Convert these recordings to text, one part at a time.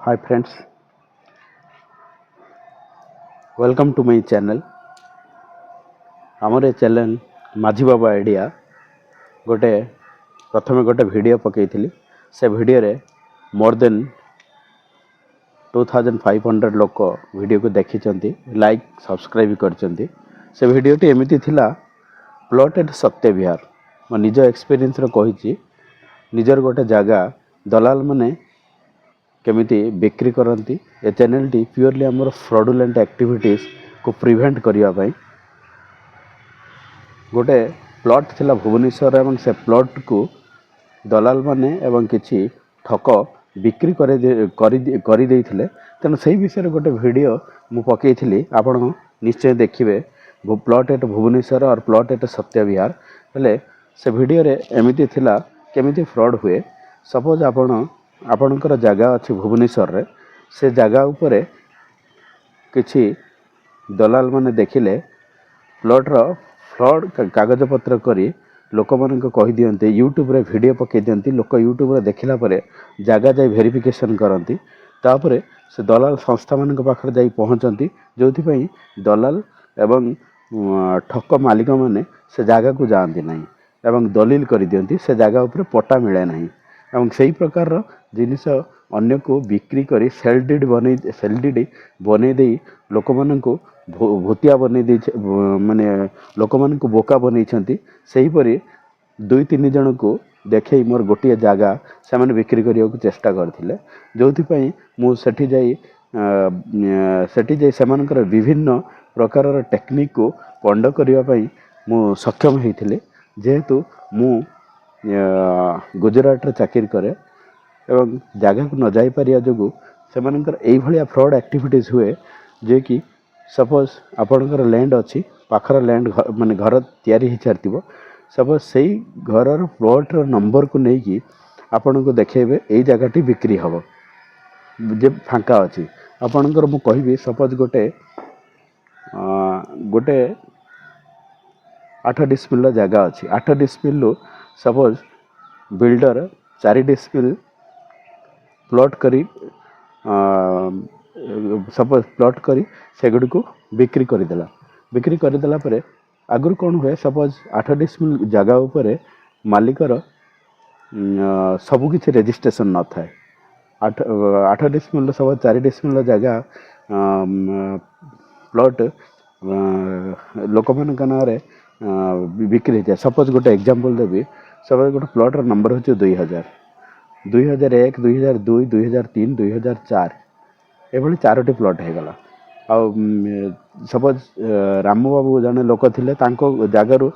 Hi friends, welcome to my channel. ଆମର ଏ channel Majhi ବାବା idea. ଗୋଟେ ପ୍ରଥମେ ଗୋଟେ ଭିଡ଼ିଓ ପକାଇଥିଲି। ସେ ଭିଡ଼ିଓରେ more than 2500 ଲୋକ ଭିଡ଼ିଓକୁ ଦେଖିଛନ୍ତି, ଲାଇକ୍, ସବସ୍କ୍ରାଇବ୍ କରିଛନ୍ତି। ସେ ଭିଡ଼ିଓଟି ଏମିତି ଥିଲା, ପ୍ଲଟ୍ ଏଟ୍ ସତ୍ୟବିହାର। ମୋ ନିଜ ଏକ୍ସପିରିଏନ୍ସର କହିଛି, ନିଜର ଗୋଟେ ଜାଗା ଦଲାଲମାନେ କେମିତି ବିକ୍ରି କରନ୍ତି। ଏ ଚ୍ୟାନେଲ୍ଟି ପିଓରଲି ଆମର ଫ୍ରଡୁଲେଣ୍ଟ ଆକ୍ଟିଭିଟିଜ୍କୁ ପ୍ରିଭେଣ୍ଟ କରିବା ପାଇଁ। ଗୋଟେ ପ୍ଲଟ୍ ଥିଲା ଭୁବନେଶ୍ୱର ଏବଂ ସେ ପ୍ଲଟ୍କୁ ଦଲାଲମାନେ ଏବଂ କିଛି ଠକ ବିକ୍ରି କରିଦେଇଥିଲେ। ତେଣୁ ସେଇ ବିଷୟରେ ଗୋଟେ ଭିଡ଼ିଓ ମୁଁ ପକାଇଥିଲି, ଆପଣ ନିଶ୍ଚୟ ଦେଖିବେ, plot at Bhubaneswar or plot at Satyabihar. ହେଲେ ସେ ଭିଡ଼ିଓରେ ଏମିତି ଥିଲା, କେମିତି ଫ୍ରଡ଼୍ ହୁଏ। ସପୋଜ୍ ଆପଣଙ୍କର ଜାଗା ଅଛି ଭୁବନେଶ୍ୱରରେ। ସେ ଜାଗା ଉପରେ କିଛି ଦଲାଲମାନେ ଦେଖିଲେ ପ୍ଲଟ୍ର ଫ୍ରଡ଼୍ କାଗଜପତ୍ର କରି ଲୋକମାନଙ୍କୁ କହିଦିଅନ୍ତି, ୟୁଟ୍ୟୁବରେ ଭିଡ଼ିଓ ପକାଇ ଦିଅନ୍ତି। ଲୋକ ୟୁଟ୍ୟୁବରେ ଦେଖିଲା ପରେ ଜାଗା ଯାଇ ଭେରିଫିକେସନ୍ କରନ୍ତି। ତାପରେ ସେ ଦଲାଲ ସଂସ୍ଥାମାନଙ୍କ ପାଖରେ ଯାଇ ପହଞ୍ଚନ୍ତି, ଯେଉଁଥିପାଇଁ ଦଲାଲ ଏବଂ ଠକ ମାଲିକମାନେ ସେ ଜାଗାକୁ ଯାଆନ୍ତି ନାହିଁ ଏବଂ ଦଲିଲ କରିଦିଅନ୍ତି। ସେ ଜାଗା ଉପରେ ପଟ୍ଟା ମିଳେ ନାହିଁ ଏବଂ ସେଇ ପ୍ରକାରର ଜିନିଷ ଅନ୍ୟକୁ ବିକ୍ରି କରି ସେଲ୍ did ବନେଇ ଦେଇ ଲୋକମାନଙ୍କୁ ଭୂତିଆ ବନେଇ ଦେଇଛି, ମାନେ ଲୋକମାନଙ୍କୁ ବୋକା ବନେଇଛନ୍ତି। ସେହିପରି ଦୁଇ ତିନି ଜଣଙ୍କୁ ଦେଖେଇ ମୋର ଗୋଟିଏ ଜାଗା ସେମାନେ ବିକ୍ରି କରିବାକୁ ଚେଷ୍ଟା କରିଥିଲେ, ଯେଉଁଥିପାଇଁ ମୁଁ ସେଠି ଯାଇ ସେମାନଙ୍କର ବିଭିନ୍ନ ପ୍ରକାରର ଟେକ୍ନିକକୁ ପଣ୍ଡ କରିବା ପାଇଁ ମୁଁ ସକ୍ଷମ ହେଇଥିଲି। ଯେହେତୁ ମୁଁ ଗୁଜୁରାଟରେ ଚାକିରି କରେ ଏବଂ ଜାଗାକୁ ନ ଯାଇପାରିବା ଯୋଗୁଁ ସେମାନଙ୍କର ଏଇଭଳିଆ ଫ୍ରଡ଼୍ ଆକ୍ଟିଭିଟିଜ୍ ହୁଏ ଯେ କି ସପୋଜ୍ ଆପଣଙ୍କର ଲ୍ୟାଣ୍ଡ ଅଛି, ପାଖର ଲ୍ୟାଣ୍ଡ ମାନେ ଘର ତିଆରି ହେଇସାରିଥିବ। ସପୋଜ୍ ସେଇ ଘରର ପ୍ଲଟ୍ର ନମ୍ବରକୁ ନେଇକି ଆପଣଙ୍କୁ ଦେଖେଇବେ, ଏଇ ଜାଗାଟି ବିକ୍ରି ହେବ ଯେ ଫାଙ୍କା ଅଛି। ଆପଣଙ୍କର ମୁଁ କହିବି, ସପୋଜ୍ ଗୋଟେ 8 ଡିସମିଲ୍ର ଜାଗା ଅଛି। 8 ଡିସମିଲ୍ରୁ ସପୋଜ୍ ବିଲ୍ଡର 4 ଡିସମିଲ୍ ପ୍ଲଟ୍ କରି, ସପୋଜ୍ ପ୍ଲଟ୍ କରି ସେଗୁଡ଼ିକୁ ବିକ୍ରି କରିଦେଲା। ବିକ୍ରି କରିଦେଲା ପରେ ଆଗରୁ କ'ଣ ହୁଏ, ସପୋଜ୍ 8 ଡିସମିଲ୍ ଜାଗା ଉପରେ ମାଲିକର ସବୁକିଛି ରେଜିଷ୍ଟ୍ରେସନ୍ ନଥାଏ। 8 ଡିସମିଲ୍ର, ସପୋଜ୍ 4 ଡିସମିଲ୍ର ଜାଗା ପ୍ଲଟ୍ ଲୋକମାନଙ୍କ ନାଁରେ ବିକ୍ରି ହେଇଯାଏ। ସପୋଜ୍ ଗୋଟେ ଏକ୍ଜାମ୍ପଲ୍ ଦେବି। ସପୋଜ୍ ଗୋଟେ ପ୍ଲଟ୍ର ନମ୍ବର ହେଉଛି 2000, 2001, 2002, 2003, 2004, ଏଭଳି ଚାରୋଟି ପ୍ଲଟ୍ ହେଇଗଲା। ଆଉ ସପୋଜ୍ ରାମବାବୁ ଜଣେ ଲୋକ ଥିଲେ, ତାଙ୍କ ଜାଗାରୁ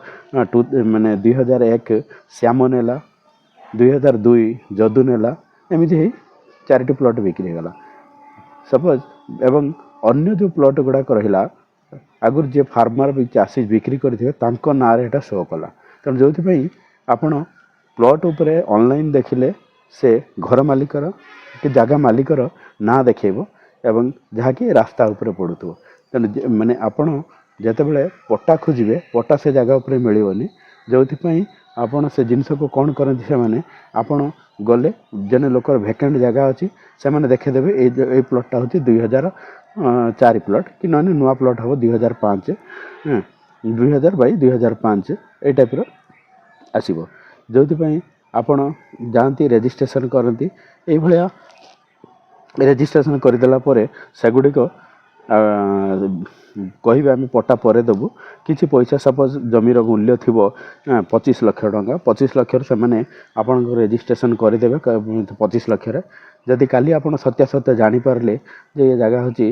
ଟୁ ମାନେ 2001 ଶ୍ୟାମ ନେଲା, 2002 ଯଦୁ ନେଲା, ଏମିତି ହେଇ ଚାରିଟି ପ୍ଲଟ୍ ବିକ୍ରି ହେଇଗଲା ସପୋଜ୍। ଏବଂ ଅନ୍ୟ ଯେଉଁ ପ୍ଲଟ୍ ଗୁଡ଼ାକ ରହିଲା, ଆଗରୁ ଯିଏ ଫାର୍ମର ବି ଚାଷୀ ବିକ୍ରି କରିଥିବେ, ତାଙ୍କ ନାଁରେ ଏଇଟା ଶୋ କଲା। ତେଣୁ ଯେଉଁଥିପାଇଁ ଆପଣ ପ୍ଲଟ୍ ଉପରେ ଅନଲାଇନ୍ ଦେଖିଲେ ସେ ଘର ମାଲିକର କି ଜାଗା ମାଲିକର ନାଁ ଦେଖେଇବ ଏବଂ ଯାହାକି ରାସ୍ତା ଉପରେ ପଡ଼ୁଥିବ। ତେଣୁ ମାନେ ଆପଣ ଯେତେବେଳେ ପଟ୍ଟା ଖୋଜିବେ, ପଟ୍ଟା ସେ ଜାଗା ଉପରେ ମିଳିବନି। ଯେଉଁଥିପାଇଁ ଆପଣ ସେ ଜିନିଷକୁ କ'ଣ କରନ୍ତି ସେମାନେ, ଆପଣ ଗଲେ ଜଣେ ଲୋକର ଭେକେଣ୍ଟ ଜାଗା ଅଛି, ସେମାନେ ଦେଖେଇଦେବେ, ଏଇ ପ୍ଲଟ୍ଟା ହେଉଛି 2004 ପ୍ଲଟ୍ କି ନହେଲେ ନୂଆ ପ୍ଲଟ୍ ହେବ 2005, 2000 ବାଇ 2005, ଏଇ ଟାଇପ୍ର ଆସିବ। ଯେଉଁଥିପାଇଁ ଆପଣ ଯାଆନ୍ତି, ରେଜିଷ୍ଟ୍ରେସନ୍ କରନ୍ତି। ଏଇଭଳିଆ ରେଜିଷ୍ଟ୍ରେସନ୍ କରିଦେଲା ପରେ ସେଗୁଡ଼ିକ କହିବେ, ଆମେ ପଟ୍ଟା ପରେ ଦେବୁ। କିଛି ପଇସା, ସପୋଜ୍ ଜମିର ମୂଲ୍ୟ ଥିବ 25 ଲକ୍ଷ ଟଙ୍କା, 25 ଲକ୍ଷରୁ ସେମାନେ ଆପଣଙ୍କ ରେଜିଷ୍ଟ୍ରେସନ୍ କରିଦେବେ 25 ଲକ୍ଷରେ। ଯଦି କାଲି ଆପଣ ସତ୍ୟାସତ୍ୟ ଜାଣିପାରିଲେ ଯେ ଏ ଜାଗା ହେଉଛି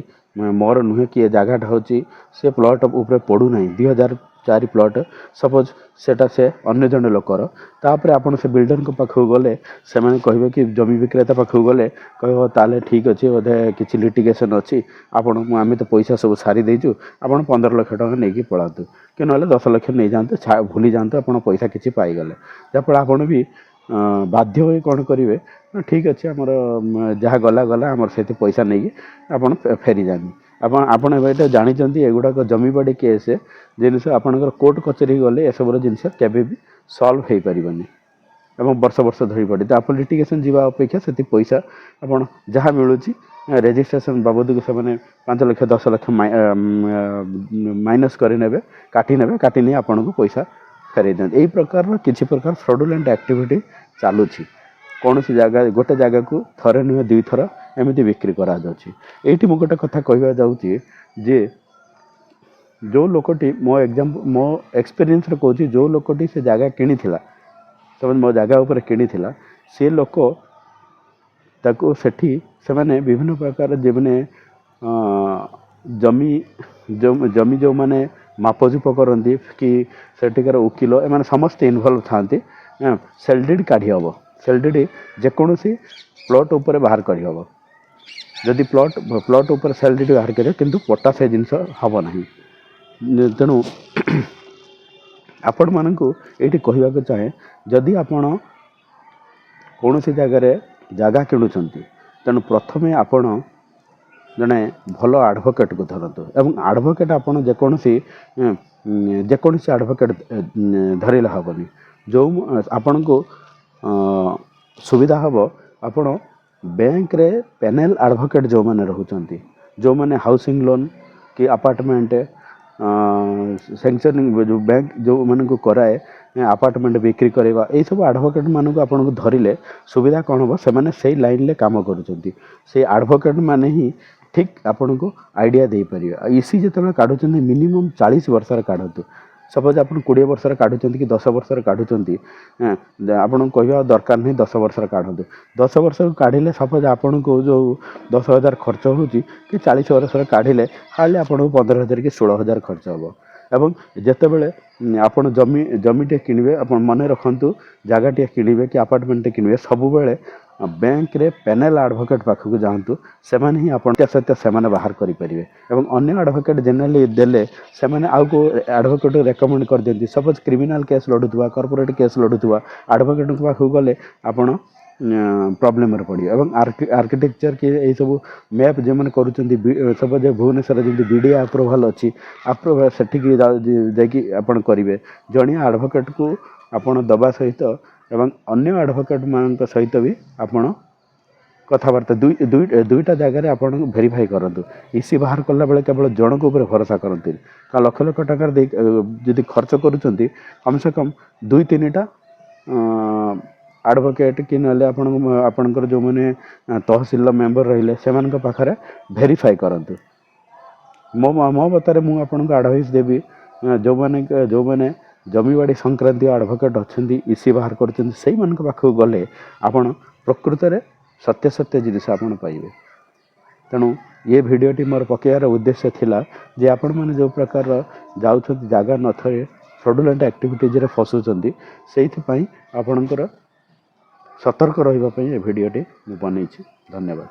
ମୋର ନୁହେଁ କି ଏ ଜାଗାଟା ହେଉଛି ସେ ପ୍ଲଟ୍ ଉପରେ ପଡ଼ୁନାହିଁ, 2004 ପ୍ଲଟ୍ ସପୋଜ୍, ସେଟା ସେ ଅନ୍ୟ ଜଣେ ଲୋକର, ତାପରେ ଆପଣ ସେ ବିଲ୍ଡରଙ୍କ ପାଖକୁ ଗଲେ ସେମାନେ କହିବେ କି, ଜମି ବିକ୍ରେତା ପାଖକୁ ଗଲେ କହିବ, ତାହେଲେ ଠିକ୍ ଅଛି, ବୋଧେ କିଛି ଲିଟିଗେସନ୍ ଅଛି, ଆପଣ ଆମେ ତ ପଇସା ସବୁ ସାରି ଦେଇଛୁ, ଆପଣ 15 ଲକ୍ଷ ଟଙ୍କା ନେଇକି ପଳାନ୍ତୁ କି ନହେଲେ 10 ଲକ୍ଷ ନେଇଯାଆନ୍ତୁ, ଭୁଲି ଯାଆନ୍ତୁ, ଆପଣ ପଇସା କିଛି ପାଇଗଲେ। ଯାହାଫଳରେ ଆପଣ ବି ବାଧ୍ୟ ହୋଇ କ'ଣ କରିବେ ନା, ଠିକ୍ ଅଛି, ଆମର ଯାହା ଗଲା ଗଲା, ଆମର ସେଇଠି ପଇସା ନେଇକି ଆପଣ ଫେରିଯାଆନ୍ତି। ଆପଣ ଏବେ ଏଇଟା ଜାଣିଛନ୍ତି, ଏଗୁଡ଼ାକ ଜମିବାଡ଼ି କେସ୍ ଜିନିଷ, ଆପଣଙ୍କର କୋର୍ଟ କଚେରୀ ଗଲେ ଏସବୁର ଜିନିଷ କେବେ ବି ସଲ୍ଭ ହେଇପାରିବନି। ଏବଂ ବର୍ଷ ବର୍ଷ ଧରି ପଡ଼ିଥାଏ। ଆପଣ ଲିଟିଗେସନ୍ ଯିବା ଅପେକ୍ଷା ସେଠି ପଇସା ଆପଣ ଯାହା ମିଳୁଛି, ରେଜିଷ୍ଟ୍ରେସନ୍ ବାବଦକୁ ସେମାନେ 5 ଲକ୍ଷ, 10 ଲକ୍ଷ ମାଇନସ୍ କରିନେବେ, କାଟି ନେବେ। କାଟି ନେଇ ଆପଣଙ୍କୁ ପଇସା ଫେରାଇ ଦିଅନ୍ତି। ଏଇ ପ୍ରକାରର କିଛି ପ୍ରକାର ଫ୍ରଡୁଲେଣ୍ଟ ଆକ୍ଟିଭିଟି ଚାଲୁଛି। କୌଣସି ଜାଗା, ଗୋଟେ ଜାଗାକୁ ଥରେ ନୁହେଁ, ଦୁଇଥର ଏମିତି ବିକ୍ରି କରାଯାଉଛି। ଏଇଠି ମୁଁ ଗୋଟେ କଥା କହିବା ଯାଉଛି ଯେ ଯେଉଁ ଲୋକଟି, ମୋ ଏକ୍ଜାମ୍ପ ମୋ ଏକ୍ସପିରିଏନ୍ସରେ କହୁଛି, ଯେଉଁ ଲୋକଟି ସେ ଜାଗା କିଣିଥିଲା, ସେମାନେ ମୋ ଜାଗା ଉପରେ କିଣିଥିଲା, ସେ ଲୋକ ତାକୁ ସେଠି ସେମାନେ ବିଭିନ୍ନ ପ୍ରକାର ଯେଉଁମାନେ ଜମି ଜମି ଯେଉଁମାନେ ମାପଚୁପ କରନ୍ତି କି ସେଠିକାର ଓକିଲ, ଏମାନେ ସମସ୍ତେ ଇନଭଲ୍ଭ ଥାଆନ୍ତି। ସେଲ୍ did କାଢ଼ି ହେବ। ସେଲ୍ did ଯେକୌଣସି ପ୍ଲଟ୍ ଉପରେ ବାହାର କରିହେବ। ଯଦି ପ୍ଲଟ୍ ପ୍ଲଟ୍ ଉପରେ ସେଲ୍ did ବାହାର କରିବ, କିନ୍ତୁ ପଟ୍ଟା ସେ ଜିନିଷ ହେବ ନାହିଁ। ତେଣୁ ଆପଣମାନଙ୍କୁ ଏଇଠି କହିବାକୁ ଚାହେଁ, ଯଦି ଆପଣ କୌଣସି ଜାଗାରେ ଜାଗା କିଣୁଛନ୍ତି, ତେଣୁ ପ୍ରଥମେ ଆପଣ ଜଣେ ଭଲ ଆଡ଼ଭୋକେଟ୍କୁ ଧରନ୍ତୁ ଏବଂ ଆଡ଼ଭୋକେଟ୍ ଆପଣ ଯେକୌଣସି ଯେକୌଣସି ଆଡ଼ଭୋକେଟ୍ ଧରିଲେ ହେବନି। ଯେଉଁ ଆପଣଙ୍କୁ ସୁବିଧା ହେବ, ଆପଣ ବ୍ୟାଙ୍କରେ ପ୍ୟାନେଲ୍ ଆଡ଼ଭୋକେଟ୍ ଯେଉଁମାନେ ରହୁଛନ୍ତି, ଯେଉଁମାନେ ହାଉସିଂ ଲୋନ୍ କି ଆପାର୍ଟମେଣ୍ଟ ସାଙ୍କସନିଂ ଯେଉଁ ବ୍ୟାଙ୍କ ଯେଉଁମାନଙ୍କୁ କରାଏ, ଆପାର୍ଟମେଣ୍ଟ ବିକ୍ରି କରିବା, ଏଇସବୁ ଆଡ଼ଭୋକେଟ୍ମାନଙ୍କୁ ଆପଣଙ୍କୁ ଧରିଲେ ସୁବିଧା କ'ଣ ହେବ? ସେମାନେ ସେଇ ଲାଇନ୍ରେ କାମ କରୁଛନ୍ତି। ସେଇ ଆଡ଼ଭୋକେଟ୍ ମାନେ ହିଁ ଠିକ୍ ଆପଣଙ୍କୁ ଆଇଡ଼ିଆ ଦେଇପାରିବେ। ଆଉ ଇସି ଯେତେବେଳେ କାଢ଼ୁଛନ୍ତି, ମିନିମମ୍ 40 ବର୍ଷର କାଢ଼ନ୍ତୁ। ସପୋଜ୍ ଆପଣ 20 ବର୍ଷର କାଢ଼ୁଛନ୍ତି କି 10 ବର୍ଷର କାଢ଼ୁଛନ୍ତି, ଆପଣଙ୍କୁ କହିବା ଦରକାର ନାହିଁ 10 ବର୍ଷର କାଢ଼ନ୍ତୁ। 10 ବର୍ଷର କାଢ଼ିଲେ ସପୋଜ୍ ଆପଣଙ୍କୁ ଯେଉଁ 10,000 ଖର୍ଚ୍ଚ ହେଉଛି କି 40 ବର୍ଷର କାଢ଼ିଲେ ହାର୍ଡ଼ଲି ଆପଣଙ୍କୁ 15,000 କି 16,000 ଖର୍ଚ୍ଚ ହେବ। ଏବଂ ଯେତେବେଳେ ଆପଣ ଜମିଟିଏ କିଣିବେ, ଆପଣ ମନେ ରଖନ୍ତୁ, ଜାଗାଟିଏ କିଣିବେ କି ଆପାର୍ଟମେଣ୍ଟଟେ କିଣିବେ, ସବୁବେଳେ ବ୍ୟାଙ୍କରେ ପ୍ୟାନେଲ୍ ଆଡ଼ଭୋକେଟ୍ ପାଖକୁ ଯାଆନ୍ତୁ। ସେମାନେ ହିଁ ଆପଣ ସତ୍ୟ ସେମାନେ ବାହାର କରିପାରିବେ। ଏବଂ ଅନ୍ୟ ଆଡ଼ଭୋକେଟ୍ ଜେନେରାଲି ଦେଲେ ସେମାନେ ଆଉ କେଉଁ ଆଡ଼ଭୋକେଟ୍ ରେକମେଣ୍ଡ କରିଦିଅନ୍ତି। ସପୋଜ୍ କ୍ରିମିନାଲ୍ କେସ୍ ଲଢ଼ୁଥିବା, କର୍ପୋରେଟ୍ କେସ୍ ଲଢ଼ୁଥିବା ଆଡ଼ଭୋକେଟ୍ଙ୍କ ପାଖକୁ ଗଲେ ଆପଣ ପ୍ରୋବ୍ଲେମରେ ପଡ଼ିବେ। ଏବଂ ଆର୍କିଟେକ୍ଚର କି ଏଇସବୁ ମ୍ୟାପ୍ ଯେଉଁମାନେ କରୁଛନ୍ତି, ସପୋଜ୍ ଭୁବନେଶ୍ୱରରେ ଯେମିତି ବିଡ଼ିଏ ଆପ୍ରୁଭାଲ୍ ଅଛି, ଆପ୍ରୁଭାଲ୍ ସେଠିକି ଯାଇକି ଆପଣ କରିବେ। ଜଣିଆ ଆଡ଼ଭୋକେଟ୍କୁ ଆପଣ ଦେବା ସହିତ ଏବଂ ଅନ୍ୟ ଆଡ଼ଭୋକେଟ୍ମାନଙ୍କ ସହିତ ବି ଆପଣ କଥାବାର୍ତ୍ତା, ଦୁଇ ଦୁଇ ଦୁଇଟା ଜାଗାରେ ଆପଣ ଭେରିଫାଇ କରନ୍ତୁ। ଇସି ବାହାର କଲାବେଳେ କେବଳ ଜଣଙ୍କ ଉପରେ ଭରସା କରନ୍ତୁନି। କାରଣ ଲକ୍ଷ ଲକ୍ଷ ଟଙ୍କାର ଦେଇ ଯଦି ଖର୍ଚ୍ଚ କରୁଛନ୍ତି, କମ୍ ସେ କମ୍ ଦୁଇ ତିନିଟା ଆଡ଼ଭୋକେଟ୍ କି ନହେଲେ ଆପଣଙ୍କୁ ଆପଣଙ୍କର ଯେଉଁମାନେ ତହସିଲର ମେମ୍ବର ରହିଲେ, ସେମାନଙ୍କ ପାଖରେ ଭେରିଫାଇ କରନ୍ତୁ। ମୋ ମୋ ମତରେ ମୁଁ ଆପଣଙ୍କୁ ଆଡ଼ଭାଇସ୍ ଦେବି, ଯେଉଁମାନେ ଯେଉଁମାନେ ଜମିବାଡ଼ି ସଂକ୍ରାନ୍ତୀୟ ଆଡ଼ଭୋକେଟ୍ ଅଛନ୍ତି, ଇସି ବାହାର କରୁଛନ୍ତି, ସେଇମାନଙ୍କ ପାଖକୁ ଗଲେ ଆପଣ ପ୍ରକୃତରେ ସତ୍ୟ ସତ୍ୟ ଜିନିଷ ଆପଣ ପାଇବେ। ତେଣୁ ଏ ଭିଡ଼ିଓଟି ମୋର ପକାଇବାର ଉଦ୍ଦେଶ୍ୟ ଥିଲା ଯେ ଆପଣମାନେ ଯେଉଁ ପ୍ରକାରର ଯାଉଛନ୍ତି, ଜାଗା ନଥରେ ଫ୍ରଡୁଲେଣ୍ଟ ଆକ୍ଟିଭିଟିଜରେ ଫସୁଛନ୍ତି, ସେଇଥିପାଇଁ ଆପଣଙ୍କର ସତର୍କ ରହିବା ପାଇଁ ଏ ଭିଡ଼ିଓଟି ମୁଁ ବନେଇଛି। ଧନ୍ୟବାଦ।